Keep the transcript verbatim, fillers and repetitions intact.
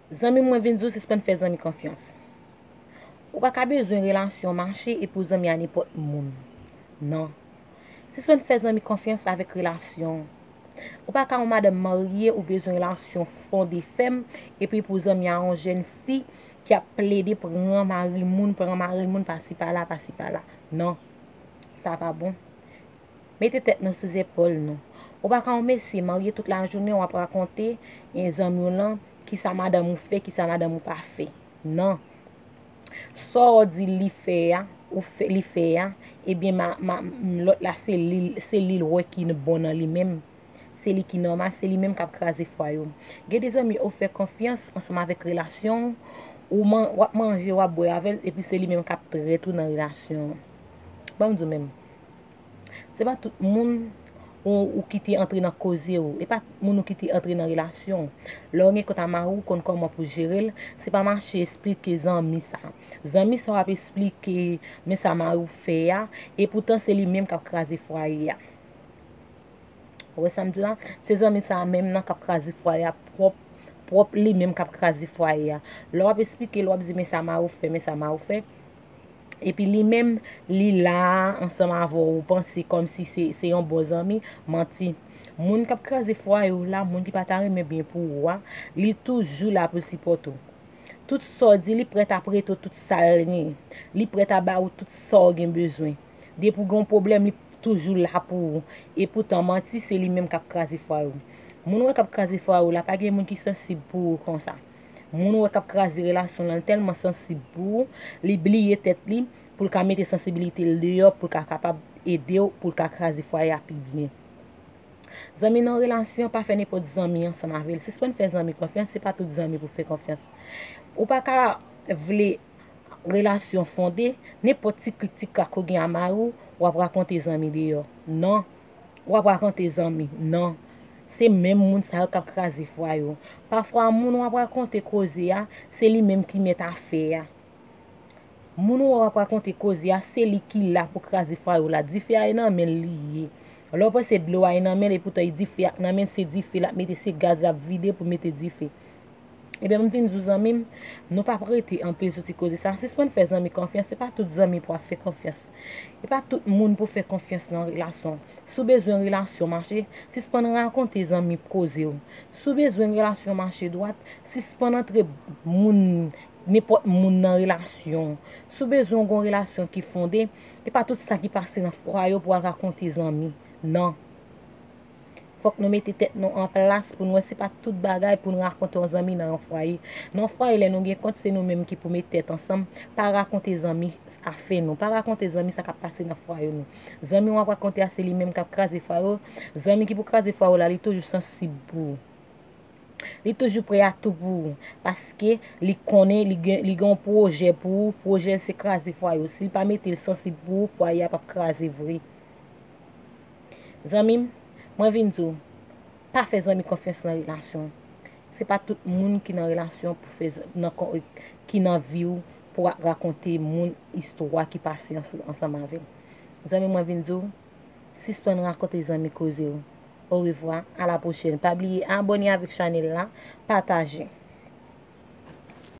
Zanmi m, mwen vin di w sispann fè zanmi konfyans. Ou pa ka bezwen relasyon mache epi w zanmi a nenpòt moun. Non. Sispann fè zanmi konfyans avèk relasyon. Ou pa ka yon madanm marye, ou bezwen relasyon fonde fèm, epi pou zanmi a yon jèn fi ki ap plede pran mari moun, pran mari moun pasi pala, pasi pala. Non. Sa pa bon. Mete tèt nou sou zepòl nou. Ou pa ka yon mesye marye tout lajounen w ap rakonte zanmi w lan kisa madanm ou fè, kisa madanm ou pa fè. Non. Sa w di li fè a, ou fè, li fè a, ebyen ma, ma, lòt la se li, se li l wè ki bon nan li menm. Se li ki nòmal, se li menm k ap kraze fwaye w. Gen de zanmi ou fè konfyans ansanm avèk relasyon w, ou man, w ap manje, w ap bwè avè l, epi se li menm k ap trèt ou nan relasyon an. Ban m di w menm. Se pa tout moun ou, ou kite antre nan koze w. E pa tout moun ou kite antre nan relasyon w. Lè w gen kont a mari w, konn kòman pou jere l, se pa mache esplike zanmi sa. Zanmi sa w ap esplike, men sa mari w fè a, epoutan se li menm k ap kraze fwaye a. Ou wè sa m di la? Se zanmi sa a menm nan k ap kraze fwaye a pwòp, pwòp li menm k ap kraze fwaye a. Lè w ap esplike l, w ap di, men sa mari w fè, men sa mari w fè. Epi li menm, li la ansanm avè w, ou panse kòmsi se, se yon bon zanmi, manti. Moun k ap kraze fwaye w la, moun ki pa ta renmen byen pou ou a, li toujou la pou l sipòte w. Tout sa w di, li prèt ap rete w tout sa l gen. Li prèt ap ba ou tout sa w gen bezwen. Depi w gen yon pwoblèm, li toujou la pou ou. Epoutan, manti, se li menm k ap kraze fwaye w. Moun ou wè k ap kraze fwaye w la, pa gen moun ki sansib pou ou konsa. Moun ou wè k ap kraze relasyon l lan, li tèlman sansib pou ou, li bliye tèt li pou l ka mete sansibilite l deyò, pou l ka kapab ede w, pou l ka kraze fwaye a pi byen. Zanmi nan relasyon, pa fè nenpòt zanmi ansanm avè l. Sispann fè zanmi konfyans, se pa tout zanmi pou fè konfyans. Ou pa ka vle relasyon fonde, nenpòt ti krik ti krak ou gen a mari w, w ap rakonte zanmi deyò. Non, w ap rakonte zanmi. Non. Se menm moun sa yo k ap kraze fwaye w. Pafwa, moun w ap rakonte koze a, se li menm ki mèt afè a. Moun ou wè w ap rakonte koze a, se li ki la pou kraze fwaye w la. Dife a e nan men l li ye. Lè w panse dlo a e nan men l, epoutan e dife a k nan men l, se dife l ap mete, se gaz l ap vide pou mete dife. Ebyen, m vin di w zanmi m, nou p ap rete anpil sou ti koze sa. Sispann fè zanmi konfyans, se pa tout zanmi pou w ap fè konfyans. E pa tout moun pou w fè konfyans nan relasyon. Si w bezwen relasyon mache, sispann rakonte zanmi koze w. Si w bezwen relasyon mache dwat, sispann antre moun, nenpòt moun nan relasyon w. Si w bezwen w gen yon relasyon ki fonde, e pa tout sa ki pase nan fwaye w pou w al rakonte zanmi. Non. Fòk nou mete tèt nou an plas pou n wè se pa tout bagay pou n rakonte yon zanmi nan yon fwaye. Nan yon fwaye, lè nou gen kont, se nou menm ki pou met tèt ansanm. Pa rakonte zanmi afè nou. Pa rakonte zanmi sa k ap pase nan fwaye nou. Zanmi w ap rakonte a, se li menm k ap kraze fwaye w. Zanmi ki pou kraze fwaye w la, li toujou sansib pou ou. Li toujou prè a tou pou ou. Paske li konnen li gen, li gen yon pwojè pou ou. Pwojè l se kraze fwaye w. Si l pa mete l sansib pou ou, fwaye a p ap kraze vre. Zanmi m, mwen vin di w, pa fè zanmi konfyans nan relasyon. Se pa tout moun ki nan relasyon pou fè z-, nan kon-, ki nan vi w pou rakonte moun istwa ki pase ans-, ansanm avè l. Zanmi m, mwen vin di w, sispann rakonte zanmi koze w. Orevwa, a la pwochèn. Pa bliye abòne avèk chanèl la, pataje.